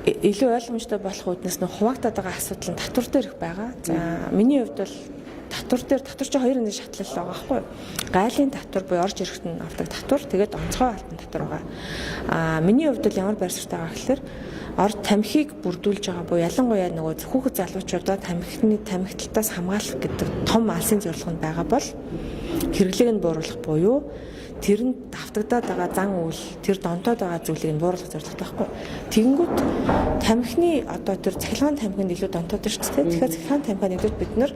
Илүү ойлгомжтой болох үүднээс нь хуваагдаад байгаа асуудал нь татвар дээр их байгаа. За, миний хувьд бол татвар дээр, татвар чинь хоёр нэгэн шатлал байгаа байхгүй юу? Гайлын татвар буюу орж ирэхэд нь авдаг татвар, тэгээд онцгой алтан татвар байгаа. Миний хувьд бол ямар байр суурьтай байгаа гэхээр ор тамхиг бүрдүүлж байгаа буюу ялангуяа нөгөө хүүхэд залуучуудаа тамхины тамхиталтаас хамгаалах гэдэг том алсын зорилго нь байгаа бол хэрэглээг нь бууруулах буюу тэрэнд давтагдаад байгаа зан үйл, тэр донтоод байгаа зүйлийг нь бууруулах зорилготой байхгүй. Тэгэнгүүт тамхины одоо тэр цахилгаан тамхинд илүү донтоод шүү дээ. Тэгэхээр цахилгаан тамхинд илүү бид нар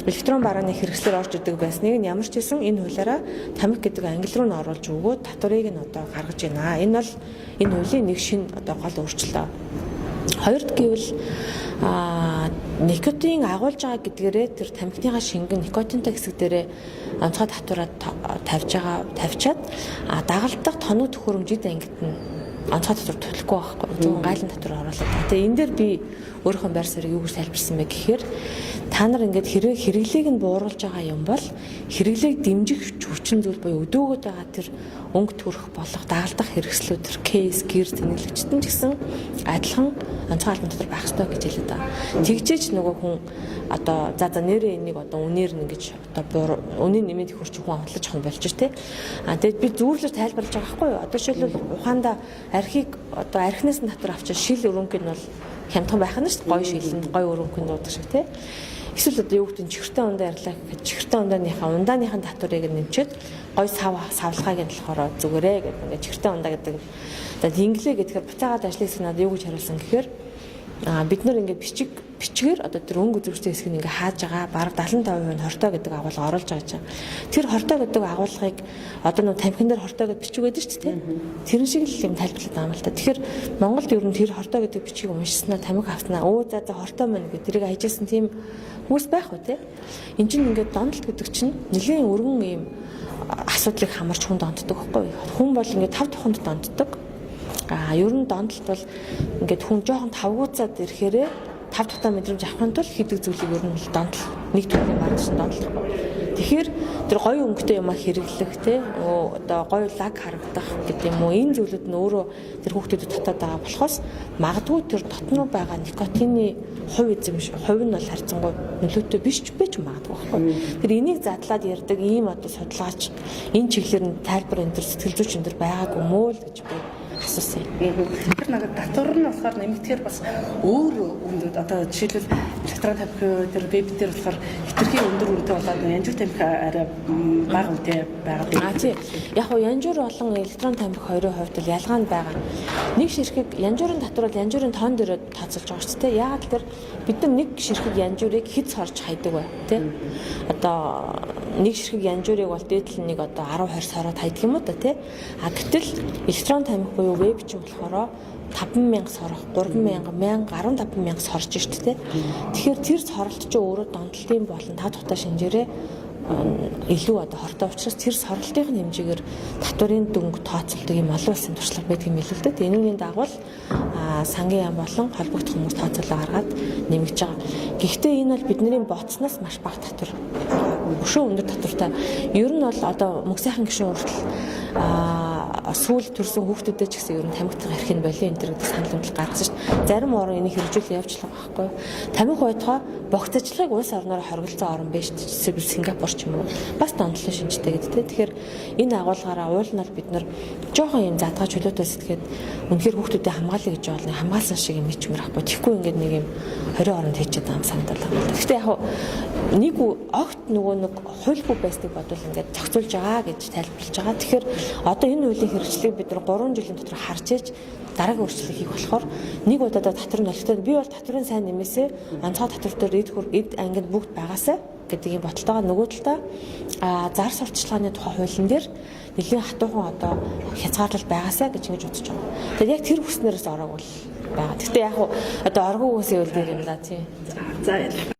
электрон барааны хэрэгслээр орж идэг байсныг нь ямар ч байсан энэ хуулиараа тамхи гэдэг англи руу нь оруулж өгөөд татварыг нь одоо гаргаж байна. Энэ бол энэ хуулийн нэг шинэ одоо гол өөрчлөлт. Хоёрт гэвэл никотин агуулж байгаа гэдгээрээ тэр тамхиныхаа шингэн никотинтай хэсэг дээрээ онцгой татвараа тавьж байгаа, тавьчаад дагалдах тоног төхөөрөмжид ангид нь онцгой татвар төлөхгүй байхгүй. Зөвхөн гайлан татвар оруулаад. Тэгээ энэ дээр би өөрийнхөө байр суурийг юу гэж тайлбарсан бэ гэхээр та нар ингээд хэрвээ хэрэглээг нь бууруулж байгаа юм бол хэрэглээг дэмжих хүчин зүйл буюу өдөөгöd байгаа тэр өнгө төрөх болох дагалдах хэрэгслүүд, тэр кейс, гэр тэнэглэгчт нь ч гэсэн адилхан онцгой албан дотор байх ёстой гэж хэлээд байгаа. Тэгжээч нөгөө хүн одоо за за нэрээ энийг одоо үнээр нь ингэж одоо үнийн нэмээд их хурц хүн авлаж авах нь болж тэ. Тэгээд би зүүрлэж тайлбарлаж байгаа байхгүй юу? Одоо жишээлбэл ухаанда архийг одоо архинаас нь татвар авчиж шил өрөнгө нь бол хямдхан байх нь шүү дээ. Гой шилэнд гой өрөнгө нь дуудаг шиг тэ. Эсвэл одоо юу гэдэг нь чихэртэй ундаа ярьлаа гэхэд чихэртэй ундааныхаа ундааныхаа татварыг нэмчээд гой сав савлгааг нь болохоор зүгээрээ гэдэг ингээд чихэртэй ундаа гэдэг. За, тинглээ гэхээр буцаагаад ажлын хэсэг надад юу гэж хариулсан гэхээр бид нар ингээд бичиг бичгээр одоо тэр өнгө үзүүрчтэй хэсэг нь ингээ хааж байгаа, бараг 75% нь хортой гэдэг агуулга оруулж байгаа чинь. Тэр хортой гэдэг агуулгыг одоо нөө тамхин дээр хортой гэд бичиг байдаг шүү дээ. Тэрэн шиг л юм тайлбарлаад байгаа юм л та. Тэгэхээр Монголд ер нь тэр хортой гэдэг бичгийг уншсанаа тамхи авснаа өө за за хортой мань гэдэг тэрийг хайжсэн тийм хүмүүс байх уу те. Энд чинь ингээд донтолт гэдэг чинь нэлийн өргөн ийм асуудлыг хамарч хүн донтдог байхгүй юу? Хүн бол ингээд тав туханд донтдог. Ер нь донтолт бол ингээд хүн жоохон тавгууцаад ирэхээрээ тав тухтай мэдрэмж авахын тулд хийдэг зүйлийг ер нь л донтол нэг төрлийн бараг шин донтол байхгүй. Тэгэхээр тэр гоё өнгөтэй юмаа хэрэглэх те одоо гоё лаг харагдах гэдэг юм уу, энэ зүйлүүд нь өөрөө тэр хүүхдүүдэд татаад байгаа болохоос магадгүй тэр дотноо байгаа никотины хувь эзэмш хувь нь бол харьцангуй нөлөөтэй биш ч байж магадгүй байхгүй. Тэр энийг задлаад ярьдаг ийм одоо судалгаач энэ чиглэлээр нь тайлбар энэ төр сэтгэл зүйч энэ төр байгаагүй мөө л гэж би асуусан юм. Тэр нэг татвар нь болохоор нэмэгдэхээр бас өөр өндөр, одоо жишээлбэл электрон тамхи тэр веб дээр болохоор хэтэрхий өндөр үнэтэй болоод янжуур тамхи арай бага үнэтэй байгаа. Тий. Яг уу янжуур болон электрон тамхи хоёрын хувьд бол ялгаа нь байгаа. Нэг ширхэг янжуурын татвар бол янжуурын тоон дээр тооцоолж байгаа шүү дээ. Яагаад тэр бид нар нэг ширхэг янжуурыг хэд сорж хайдаг вэ? Тэ? Одоо нэг ширхэг янжуурыг бол дээдл нэг одоо 10 20 сороод хайдаг юм уу та тий. Гэтэл электрон тамхи буюу веб ч юм болохоор 5000 сорох, 3000, 1000, 15000 сорж штэ тий. Тэгэхээр тэр соролт чинь өөрөө донтолтын болон та тухтай шинжээрээ илүү одоо хортой учраас тэр соролтын хэмжээгээр татварын дүнг тооцолдог юм олон улсын туршлага байдаг юм билүү л дээ. Энүүний дагуу сангийн яам болон холбогдох хүмүүс тооцоолоо гаргаад нэмэгдэж байгаа. Гэхдээ энэ бол бидний бодсноос маш бага татвар. Өшөө өндөр татвартай. Ер нь бол одоо мөнгө сайхан гишүүн хүртэл сүүл төрсэн хүүхдүүдэд ч гэсэн ер нь тамхитах эрх нь болио энэ төр гэдэг санал өндөл гаргасан шүү дээ. Зарим орн энийг хэрэгжүүл явж л байгаа байхгүй юу. Тамхи байтугай богцожлогыг улс орноор хоригдсон орн биш жишээлбэл Сингапур ч юм уу. Бас донтлон шинжтэй гэдэг те. Тэгэхээр энэ агуулгаараа уул нь бол бид нар жоохон юм задгаа чөлөөтэй сэтгээд үнэхээр хүүхдүүдэд хамгаалъя гэж болно. Хамгаалсан шиг юм ичмэр ахгүй. Тэгэхгүй ингээд нэг юм 20 оронд хийчихэд байгаа юм санагдал байгаа. Гэхдээ яг нэг огт нөгөө нэг хуйлгүй байсныг бодвол ингээд зохицуулж байгаа гэж тайлбарлаж байгаа. Тэгэхээр одоо энэ хуулийн хэрэгжлийг бид нар 3 жилийн дотор харж ээж дараагийн өөрчлөлт хийх болохоор нэг удаадаа татвар нь олигтой. Би бол татварын сайн нэмээсээ онцгой татвар дээр эд хөр эд ангид бүгд байгаасай гэдэг юм бодолтойгоо, нөгөө талдаа зар сурталчилгааны тухай хуулийн дээр нэлийн хатуухан одоо хязгаарлалт байгаасай гэж ингэж бодож байгаа. Тэгээд яг тэр хүснээрээс ороог бол байгаа. Гэхдээ яг одоо оргуугаас ивэл дээр юм да тий. За.